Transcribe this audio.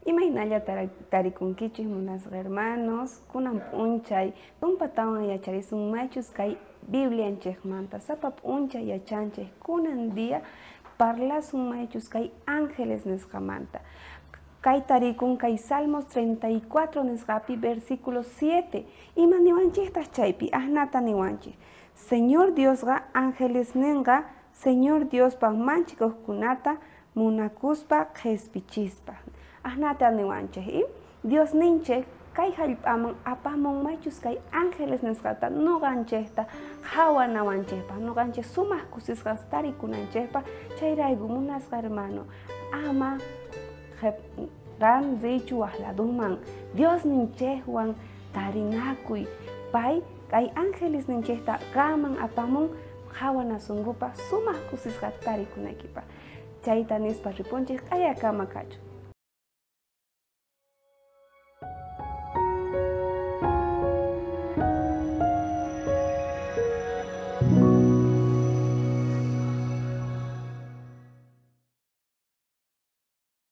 Imaynalla tarikunkichik munasqa hermanos, kunan p'unchay tumpatawan yacharisun maychus kay Biblianchikmanta sapa p'unchay yachanchik kunan día parlasun maychus kay ángeles nisqamanta. Kay tarikun kay Salmos 34 nisqapi versículo 7. Ima niwanchiktaq chaypi ahnata niwanchik. Señor Diosqa ángeles ninqa Señor Diospa manchikuqkunata munakuspa qhispichispa. Ahnata niwanchik y Dios ninchik kay hallp'aman apamun maychus kay ángeles nisqata nuqanchikta qhawanawanchikpaq nuqanchik sumaq kusisqas tarikunanchikpaq chayrayku munasqa hermano ama qan riychu waq laduman Dios ninchikwan tarinakuy pay kay ángeles ninchikta qaman apamun qhawanasunkupaq sumaq kusisqa tarikunaykipaq chayta nispa ripunchik q'ayakama kachu.